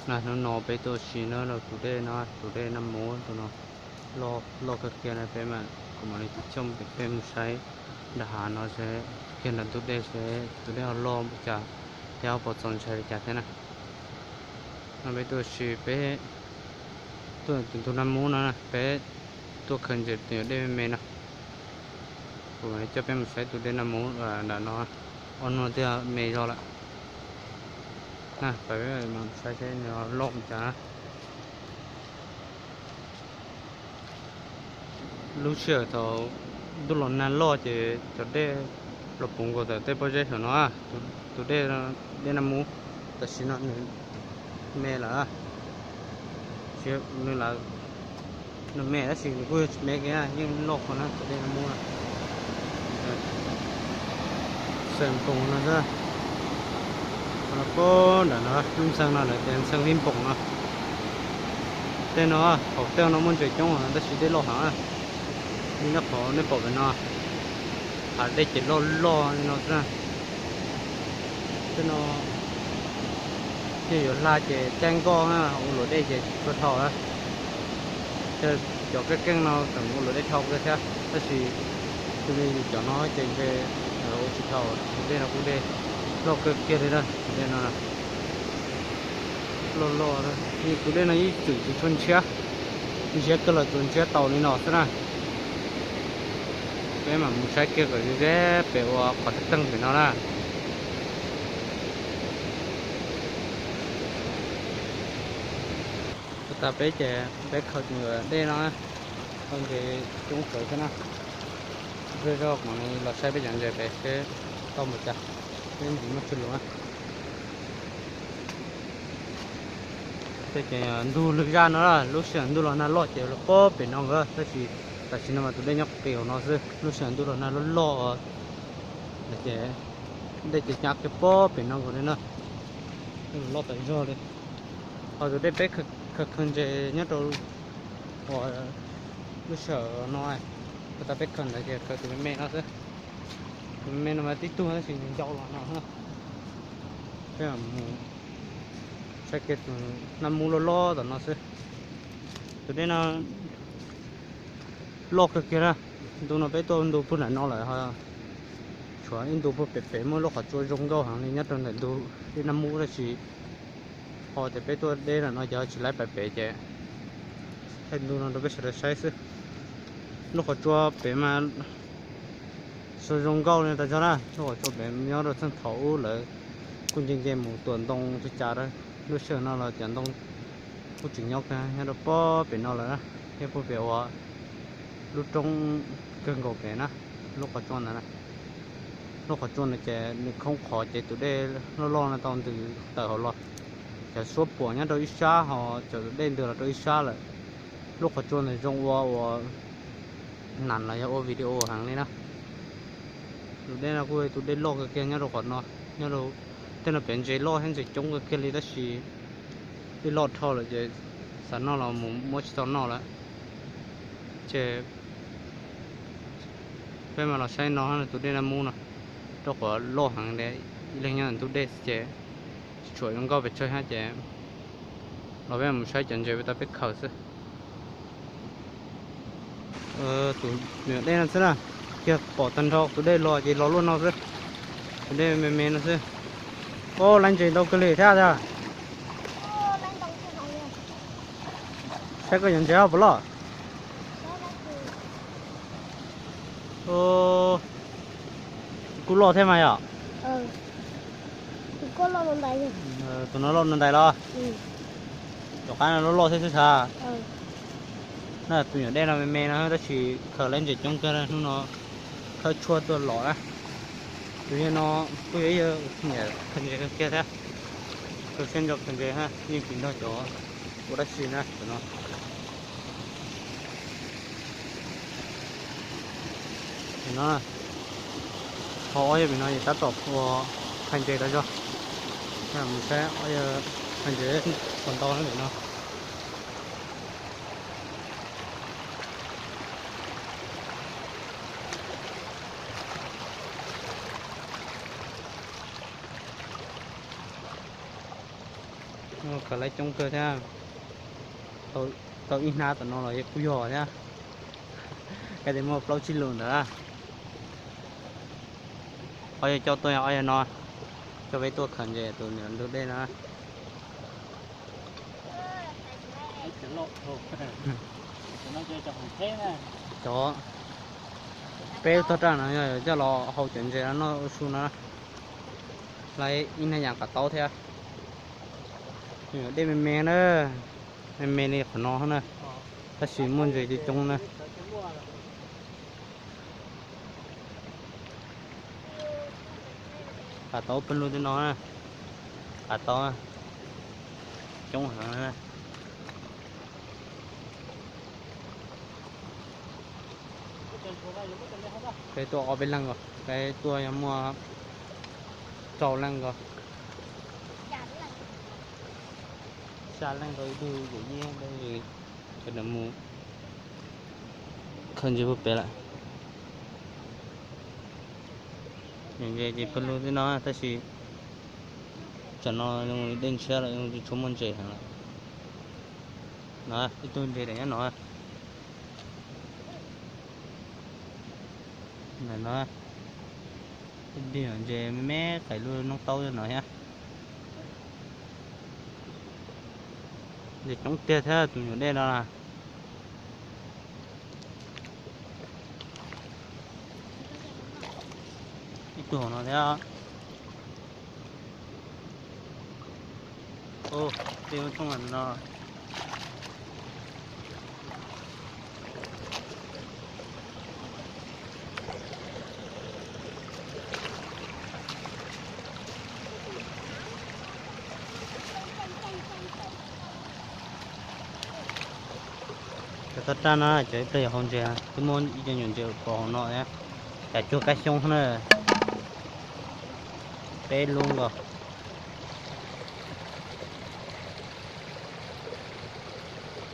Hnub no peb tuaj ua si no rau tus dej no, tus dej Naj Mub tus no, loj kawg kiag na. Peb mam, kuv mam li coj peb mus saib nram hav no, kiag nram ntug dej seb tus dej ho loj npaum cas thiab ho puas txaus ntshai li cas thiab na. No peb tuaj ua si, peb tuaj tus ntug Naj Mub no, peb tuaj khaws ntses tus nyuam dej me me no. Kuv mam li coj peb mus saib tus dej Naj Mub nram no, ob hnub twb me zog lawm. Peb mam saib seb nws loj npaum cas. Lub sij hawm thaum ntuj los nag loj ces cov dej los puv nkaus ntawm tej pob zeb saum no, tus dej, dej Naj Mub. Tam sim no nws me lawm, nws, nws me tab sis nws kuj yuav tsis me kiag, yeej loj kawg na tus dej Naj Mub na. Xeem Poom no xwb. Qhov no puag nram no lub ntxeeg no lawv tias ntxeeg Vij Poom no. Tej no, hauv tej no muaj ntses coob tab sis dej loj heev. Li nyob qhov nej pom pem no, hav dej ces loj loj li no xwb na. Tej no, yog yuav hla ces caij nkoj ua luam dej ces tsis tshua dhau. Cov keej keej no tseem ua luam dej dhau kawg thiab, tab sis xws li yus cov no ces ntshe ua tsis dhau. Tus dej no kuj dej loj kawg kiag li na, tus dej no loj loj. Tus dej no ib txwm tsis tshua ntshiab, ntshiab kawg los tsuas ntshiab tau li no xwb na. Peb mam mus saib kiag kom ze pem uas qhov teeb teeg pem no na. Tag peb ces peb khaws tus dej no, tau ntses coob kawg thiab na. Zej zog mam los saib peb cov ntses pem seb tau npaum cas, peb ntsis muaj tsw lus na. Tej ces ntug lwg zaj no, lub sij hawm ntuj los nag loj ces los puag pem no nkawd, tab sis tam sim no mas tus dej nyob qis hauv no xwb. Lub sij hawm ntuj los nag loj loj ces dej ces cab kiag puag pem no nkaus li na. Dej loj tas zog li. Ho tus dej peb khaws khaws ntses nyob rau uas lub sij hawm no, puag ta peb khaws ntawd ces khaws tus me me no xwb. Tus me me no mas tib tug tab sis nws ncau los no. Peb mus saib kiag tus Naj Mub loj loj tom no xwb. Tus dej no loj kawg kiag na. Ntu no peb tuaj ntu puag nram no lawm, tshuav ib ntu puag pem pem muaj lub qhov tsua zoo nkauj heev li nyob rau ntawm ntug dej Naj Mub tab sis ho tias peb tuaj deb nram no ces tsis laib pais pem ces thaij ntu no rau peb sawv daws saib xwb. Lub qhov tsua pem mas zoo zoo nkauj li tas zog na. Lub qhov tsua pem nyob rau txheej thaum ub lawv kuj nce nce mus tuam ntoo li cas, lub sij hawm no los cov ntoo kuj tseem nyob kawg nyob rau puag pem no lawm na, thiab puag pem uas lub roob kawg nkaus pem na, lub qhov tsua ntawd na. Lub qhov tsua ntawd ces nws khoob qhov ces tus dej loj loj no tau ntws tawm hauv los, cov suab puam nyob rau ib sab ho cov dej ntws los rau ib sab lawm. Lub qhov tsua ntawd zoo ua ua nas los yog ua video heev li na. Tus dej no kuj tus dej loj kawg kiag nyob rau qhov no, nyob rau tej no pem ntses loj thiab ntses coob kawg kiag li tab sis dej loj dhau lawm ces xav noj los mus muab tsis tau noj lawm. Ces peb mam los saib no tus dej Naj Mub no, rau qhov loj heev li, ib leeg nyob ntug dej ces tsis tshua zoo nkauj pes tsawg thiab ces los peb mus saib cov ntses puag ta peb khaws xwb. Tus me nyuam dej no xwb na, kiag pom tag nrho tus dej los ces los luaj no xwb. Tus dej me me no xwb. Ob, laib ntses ntau kawg li thiab tiag. Saib koj cov ntses puas loj. Kuj loj thiab mas yom. Tus no loj no ntais los. Tom qab no loj loj thiab xwb sas. Na tus nyuam dej no me me no tab sis khaws laib ntses coob kawg, hnub no thawj tshuaj tuaj los na. Tus yawg no kuj yog ib yawg nyiam khaws ntses kawg kiag thiab. Khaws siab ntso khaws ntses, yeej tsis nrog cov ua dab tsi na no. No, ho ob yawg pem no ces tab tom ua qhaib ntses tas zog. Mus saib ob yawg qhaib ntses puas ntau na pem no. Khaws lawv coob kawg thiab. Tau ib hnab tom no los kuj yog thiab. Koj tias muaj plaub tsib lus ntawd. Ob yog coj tuaj, ob yog no. Coj peb tuaj khaws ntses tus niam ntug dej no. Cov peb tog raj no yog coj los hau cov ntses no noj ua su no. Lawv ib hnab yam qav taub thiab. Dej me me na, me me li qhov no na, tab sis muaj ntses coob coob na. Qav taub pawg lug tej no, qav taub coob heev. Peb tuaj ob peb leeg os, peb tuaj yog muaj rau leej os. Xya leej rau ib tug yawm yij, sawv daws mus khaws ntses puag pem lawm. Ntses ces pawg lug tej no tab sis tsam no zoo li dej ntshiab lawm, zoo tsis tshua muaj ntses heev lawm. No ib tug ntses daim nyob no. Ntawm no ib tug ntses me me qais lub noob taub no thiab. Ntses coob tiag thiab tus nyuam dej no na. Ib tug hauv no thiab. Tej lub tsoob no. Cov toj raj no cov ib pliag yuav hau ntses, twb muaj ib co nyuam ntses pom hauv no thiab. Cas cuag kab xyoob na. Peb lub nkaus.